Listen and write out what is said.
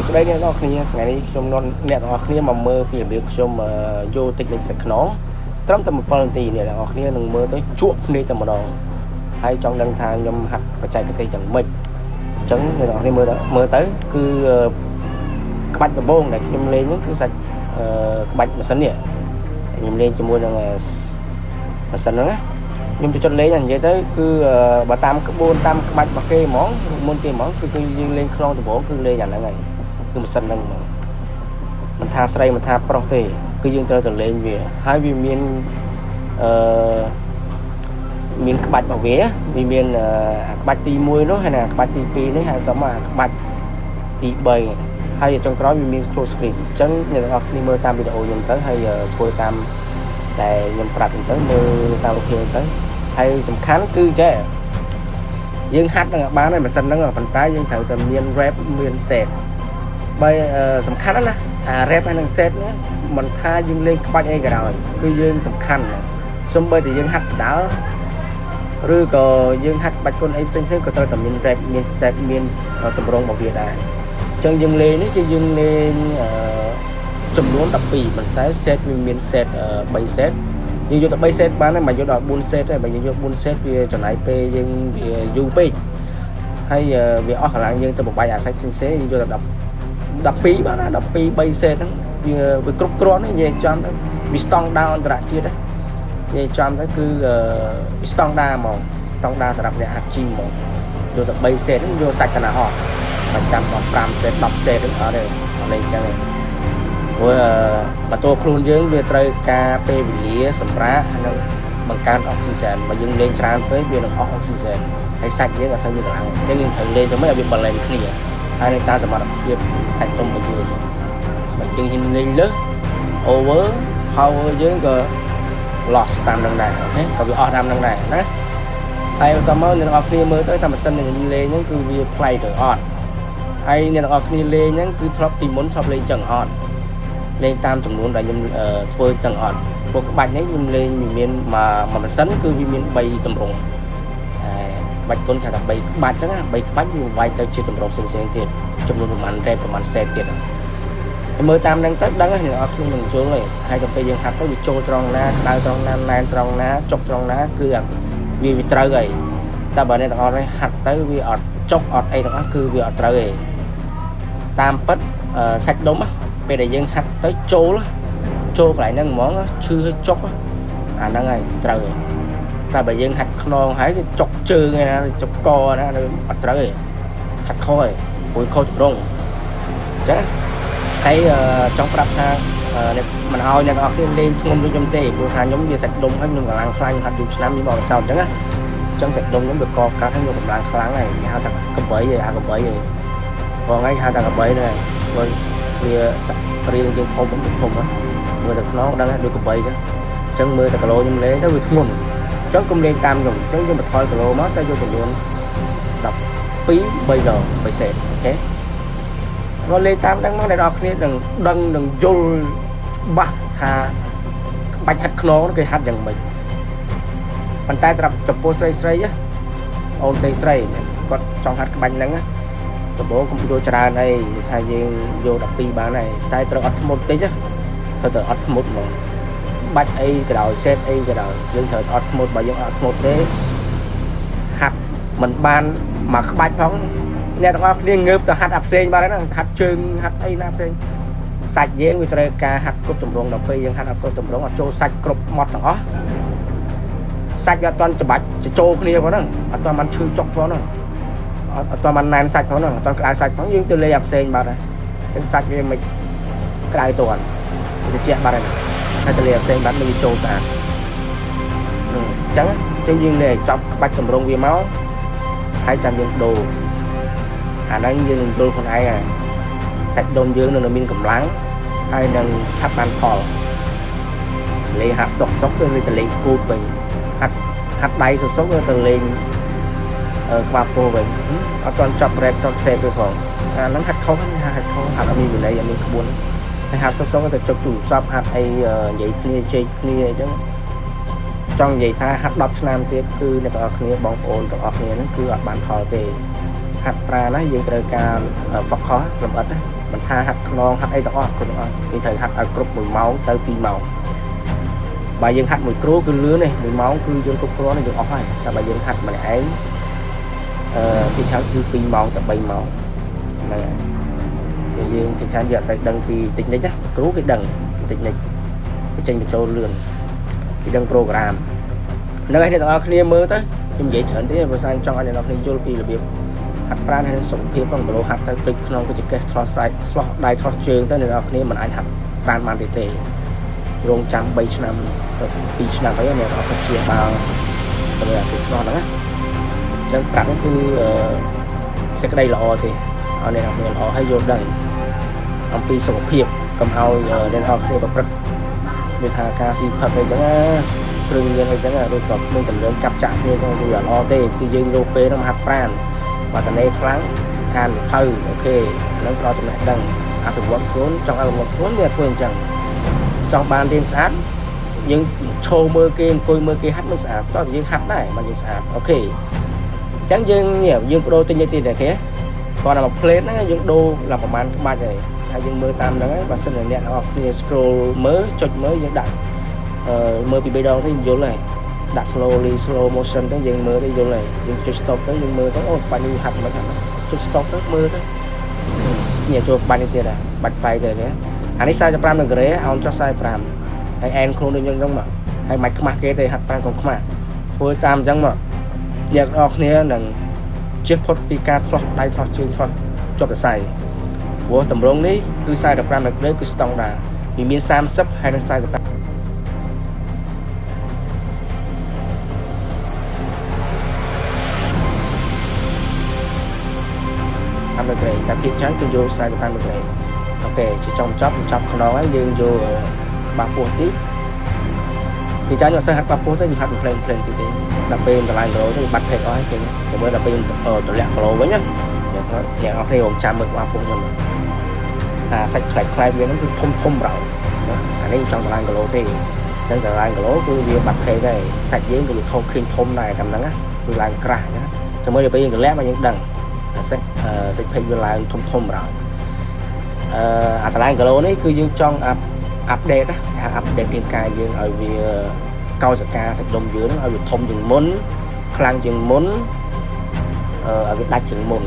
ស្តីអ្នកនរគ្នាថ្ងៃនេះខ្ញុំនាំអ្នកទាំងអស់គ្នាមកមើលពីរបៀបខ្ញុំយកតិចនិចសាច់ខ្នងត្រឹមតែ7នាទីអ្នកទាំងអស់គ្នានឹងមើលទៅជក់ភ្នែកតែម្ដងហើយចង់ដឹងថាខ្ញុំហាត់បច្ចេកទេសយ៉ាងម៉េចអញ្ចឹងអ្នកទាំងអស់គ្នាមើលទៅមើលទៅគឺក្បាច់ដំបូងដែលខ្ញុំលេងហ្នឹងគឺសាច់ក្បាច់ម៉ាស៊ីននេះខ្ញុំលេងជាមួយនឹងម៉ាស៊ីនហ្នឹងណាខ្ញុំចូលចិត្តលេងនិយាយទៅគឺបើតាមក្បួនតាមក្បាច់របស់គេហ្មងមុនគេហ្មងគឺគឺយើងលេងខ្នងដំបូងគឺលេងអាហ្នឹងហើយគឺម៉ាស៊ីនហ្នឹងហ្មងមិនថាស្រីមិនថាប្រុសទេគឺយើងត្រូវតែលេងវាហើយវាមានអឺមានក្បាច់របស់វាវាមានអាក្បាច់ទី1នោះហើយនិងអាក្បាច់ទី2នេះហើយក៏មកអាក្បាច់ទី3ហើយចុងក្រោយវាមាន close script អញ្ចឹងអ្នកទាំងអស់គ្នាមើលតាមវីដេអូខ្ញុំទៅហើយធ្វើតាមតែខ្ញុំប្រាប់ខ្ញុំទៅមើលតាមរូបភាពទៅហើយសំខាន់គឺចេះយើងហាត់នឹងបានហើយម៉ាស៊ីនហ្នឹងប៉ុន្តែយើងត្រូវតែមាន rep មាន set បើសំខាន់ណាស់អា rep ហើយនិង set ហ្នឹងមិនថាយើងលេងក្បាច់អីក៏ដោយគឺយើងសំខាន់ណាសំបីតែយើងហាត់ដើរឬក៏យើងហាត់ក្បាច់គុណអីផ្សេងៗក៏ត្រូវតែមាន rep មាន step មានតម្រងរបស់វាដែរអញ្ចឹងយើងលេងនេះគឺយើងលេងចំនួន12ប៉ុន្តែ set វាមាន set 3 set យើងយកតែ3 set បានហើយមិនយកដល់4 set ទេបើយើងយក4 set វាចំណាយពេលយើងវាយូរពេកហើយវាអស់កម្លាំងយើងទៅបបាយអាសាច់ផ្សេងៗយើងយកតែ10 12បានណា12 3 set ហ្នឹងវាវាគ្រប់គ្រាន់និយាយចំទៅវាស្តង់ដាអន្តរជាតិនិយាយចំទៅគឺវាស្តង់ដាហ្មងស្តង់ដាសម្រាប់អ្នកហាត់ gym ហ្មងយកតែ3 set ហ្នឹងយកសាច់កណាហោះមិនចាំដល់5 set 10 set ហ្នឹងអត់ទេអត់លេងចឹងទេព្រោះបើតួខ្លួនយើងវាត្រូវការពេលវេលាសម្រាប់និងបង្កើនអុកស៊ីសែនបើយើងលេងច្រើនពេកវានឹងអស់អុកស៊ីសែនហើយសាច់យើងអត់សូវមានកម្លាំងអញ្ចឹងយើងត្រូវលេងទៅមិនឲ្យវា balance គ្នាហើយនៅតាមសមត្ថភាពសាច់ដុំរបស់យើងបើយើងហ៊ានលេងលើស over power យើងក៏ loss តាមនឹងដែរ OK ក៏វាអស់តាមនឹងដែរណាហើយបន្តមកអ្នកទាំងអស់គ្នាមើលទៅថាម៉ាស៊ីនដែលខ្ញុំលេងហ្នឹងគឺវាប្លែកទៅអត់ហើយអ្នកទាំងអស់គ្នាលេងហ្នឹងគឺធ្លាប់ពីមុនធ្លាប់លេងចឹងអត់លេងតាមចំនួនដែលខ្ញុំធ្វើចឹងអត់ពួកក្បាច់នេះខ្ញុំលេងវាមានមួយម៉ាស៊ីនគឺវាមាន3ទម្រង់ហើយក្បាច់គុណគេថា3ក្បាច់ចឹងណា3ក្បាច់វាវាយទៅជាទម្រង់ផ្សេងៗទៀតចំនួនប្រហែល rep ប្រហែល set ទៀតហើយមើលតាមហ្នឹងទៅដឹងហើយអ្នកនរគ្នានឹងយល់ហើយហើយដល់ពេលយើងហាត់ទៅវាចូលត្រង់ណាក្តៅត្រង់ណាណែនត្រង់ណាចុកត្រង់ណាគឺវាវាត្រូវហើយតែបើអ្នកទាំងអស់នេះហាត់ទៅវាអត់ចុកអត់អីទាំងអស់គឺវាអត់ត្រូវទេតាមពិតសាច់ដុំពេលដែលយើងហាត់ទៅចូលចូលកន្លែងហ្នឹងហ្មងឈឺឲ្យចុកអាហ្នឹងហើយត្រូវហើយតែបើយើងហាត់ខ្នងហើយទៅចុកជើងឯណាចុកកណាអត់ត្រូវទេហាត់ខុសហើយព្រោះខុសទម្រង់អញ្ចឹងហើយចង់ប្រាប់ថាមិនឲ្យអ្នកទាំងអស់គ្នាលេងធ្ងន់ដូចខ្ញុំទេព្រោះថាខ្ញុំវាសាច់ដុំហើយខ្ញុំកម្លាំងខ្លាំងហាត់យូរឆ្នាំខ្ញុំបកសោតអញ្ចឹងណាអញ្ចឹងសាច់ដុំខ្ញុំវាកកាត់ហើយខ្ញុំកម្លាំងខ្លាំងហើយគេហៅថាកបីហើយអាកបីហើយបងឯងហៅថាកបីហ្នឹងហើយព្រោះវារាងយើងធំធំធំមើលតែខ្នងដឹងហើយដូចកបីអញ្ចឹងអញ្ចឹងមើលតែគីឡូខ្ញុំលេងទៅវាធ្ងន់អញ្ចឹងកុំលេងតាមខ្ញុំអញ្ចឹងយើងបន្ថយគីឡូមកតែយកចំនួន12 3ដង3សេត OK មកលេងតាមដឹងមកអ្នកនរគ្នានឹងដឹងនឹងយល់ច្បាស់ថាក្បាច់ហាត់ខ្នងគេហាត់យ៉ាងម៉េចប៉ុន្តែសម្រាប់ចំពោះស្រីស្រីអូនស្រីស្រីគាត់ចង់ហាត់ក្បាច់ហ្នឹងដំបូងកុំយកច្រើនអីថាយើងយក12បានហើយតែត្រូវអត់ធ្មត់តិចត្រូវតែអត់ធ្មត់ហ្មងបាច់អីក៏ដោយ set អីក៏ដោយយើងត្រូវអត់ធ្មត់បើយើងអត់ធ្មត់ទេហាត់មិនបានមួយក្បាច់ផងអ្នកទាំងអស់គ្នាងើបទៅហាត់អាផ្សេងបានហើយណាហាត់ជើងហាត់អីណាផ្សេងសាច់យើងវាត្រូវការហាត់គ្រប់ទម្រង់ដល់ពេលយើងហាត់អត់គ្រប់ទម្រង់អត់ចូលសាច់គ្រប់ម៉ត់ទាំងអស់សាច់វាអត់ទាន់ច្បាច់ចូលគ្នាផងហ្នឹងអត់ទាន់បានឈឺចុកផងហ្នឹងអត់ទាន់បានណែនសាច់ផងហ្នឹងអត់ទាន់ក្តៅសាច់ផងយើងទៅលេងអាផ្សេងបាត់ហើយអញ្ចឹងសាច់វាមិនក្តៅទាន់វាត្រជាក់បាត់ហើយហើយទៅលេងអាផ្សេងបាត់មិនវាចូលស្អាតអញ្ចឹងអញ្ចឹងយើងលេងឲ្យចប់ក្បាច់ទម្រង់វាមកហើយចាំយើងដូរអាហ្នឹងយើងនឹងយល់ខ្លួនឯងហើយសាច់ដុំយើងនឹងមានកម្លាំងហើយនឹងឆាប់បានផលលេងហាត់សុកសុកទៅទៅលេងគូតវិញហាត់ហាត់ដៃសុកសុកទៅលេងក្បាលពោះវិញអត់ទាន់ចប់ rep ចប់ set ទេផងអាហ្នឹងហាត់ខុសហាត់ខុសហាត់អត់មានវិន័យអត់មានក្បួនហើយហាត់សុកសុកទៅចុចទូរស័ព្ទហាត់អីនិយាយគ្នាជែកគ្នាអញ្ចឹងចង់និយាយថាហាត់10ឆ្នាំទៀតគឺអ្នកទាំងអស់គ្នាបងប្អូនទាំងអស់គ្នាហ្នឹងគឺអត់បានផលទេហ ហាត់ប្រាណណាយើងត្រូវការ focus លម្អិតណាមិនថាហាត់ខ្នងហាត់អីទាំងអស់គ្រប់ទាំងអស់យើងត្រូវហាត់ឲ្យគ្រប់1ម៉ោងទៅ2ម៉ោងបើយើងហាត់មួយគ្រូគឺលឿនទេ1ម៉ោងគឺយើងគ្រប់គ្រាន់យើងអស់ហើយតែបើយើងហាត់ម្នាក់ឯងអឺទីច្រើនគឺ2ម៉ោងទៅ3ម៉ោងហ្នឹងហើយពេលយើងគេច្រើនយើងអត់សូវដឹងពី technique ណាគ្រូគេដឹង technique គេចេញបញ្ចូលលឿនគេដឹង program ហ្នឹងហើយអ្នកទាំងអស់គ្នាមើលទៅខ្ញុំនិយាយច្រើនទេព្រោះស្អែកចង់ឲ្យអ្នកទាំងអស់គ្នាយល់ពីរបៀបហាត់ប្រាណហើយនឹងសុខភាពផងគីឡូហាត់ទៅភ្លេចក្នុងក៏ចកេះឆ្លោះសាច់ឆ្លោះដៃឆ្លោះជើងទៅអ្នកទាំងអស់គ្នាមិនអាចហាត់ប្រាណបានទេទេរងចាំ3ឆ្នាំទៅ2ឆ្នាំអីអ្នកទាំងអស់គ្នាព្យាបាលទៅលើអាគេឆ្លោះហ្នឹងណាអញ្ចឹងប្រាប់នេះគឺសេចក្តីល្អទេឲ្យអ្នកទាំងអស់គ្នាល្អហើយយល់ដឹងអំពីសុខភាពកុំឲ្យអ្នកទាំងអស់គ្នាប្រព្រឹត្តដូចថាការស៊ីផឹកអីចឹងណាគ្រឿងញៀនអីចឹងឬក៏គ្មានតម្លើងកាប់ចាក់គ្នាចឹងវាអត់ល្អទេគឺយើងយកពេលហ្នឹងមកហាត់ប្រាណបើតនេខ្លាំងអានសៀវភៅ OK ហ្នឹងផ្ដល់ចំណេះដឹងអភិវឌ្ឍខ្លួនចង់អភិវឌ្ឍខ្លួនវាធ្វើអញ្ចឹងចង់បានរៀនស្អាតយើងឈរមើលគេអង្គុយមើលគេហាត់មិនស្អាតតោះយើងហាត់ដែរបានយើងស្អាត OK អញ្ចឹងយើងយើងបដូរទិញទៀតតែគេគាត់តែមួយ plate ហ្នឹងយើងដូរឡើងប្រហែលក្បាច់ហើយហើយយើងមើលតាមហ្នឹងហើយបើសិនជាអ្នកទាំងអស់គ្នា scroll មើលចុចមើលយើងដាក់អឺមើលពី3ដងទៅយល់ហើយដាក់ slowly slow motion ទៅយើងមើលទៅយល់ហើយយើងចុច stop ទៅយើងមើលទៅអូបាច់នេះហាត់មិនហាត់ចុច stop ទៅមើលទៅនេះចូលបាច់នេះទៀតហ่ะបាច់បែកទៅគេអានេះ45ដឺក្រេអោនចុះ45ហើយអែនខ្លួនដូចខ្ញុំអញ្ចឹងមកហើយមិនខ្មាស់គេទេហាត់ប្រាំកុំខ្មាស់ធ្វើតាមអញ្ចឹងមកអ្នកទាំងអស់គ្នានឹងជៀសផុតពីការឆ្លោះដៃឆ្លោះជើងឆ្លោះជាប់សរសៃព្រោះតម្រងនេះគឺ45ដឺក្រេគឺស្តង់ដាវាមាន30ហើយនិង45ដឺក្រេតែភាគច្រើនគឺយក45ដឺក្រេ OK ជាចុងចប់ចប់ខ្នងហើយយើងយកក្បាលពោះតិចពីចាញ់អត់សូវហាត់ក្បាលពោះទេខ្ញុំហាត់ផ្លេនផ្លេនតិចទេដល់ពេលតម្លៃគីឡូទៅបាត់ពេកអស់ហើយគេតែមើលដល់ពេលតម្លាក់គីឡូវិញណាអ្នកអ្នកអរគ្នារងចាំមើលក្បាលពោះខ្ញុំអាសាច់ខ្លែកខ្លែកវាហ្នឹងគឺធំធំប្រោណាអានេះចង់តម្លៃគីឡូទេអញ្ចឹងតម្លៃគីឡូគឺវាបាត់ពេកហើយសាច់យើងគឺវាធំឃើញធំដែរតាមហ្នឹងណាគឺឡើងក្រាស់អញ្ចឹងចាំមើលដល់ពេលយើងតម្លាក់មកយើងដឹងអាសាច់សាច់ពេកវាឡើងធំធំប្រោអឺអាតម្លៃគីឡូនេះគឺយើងចង់អាប់ update ណាហៅ update រាងកាយយើងឲ្យវាកោសិកាសាច់ដុំយើងហ្នឹងឲ្យវាធំជាងមុនខ្លាំងជាងមុនអឺឲ្យវាដាច់ជាងមុន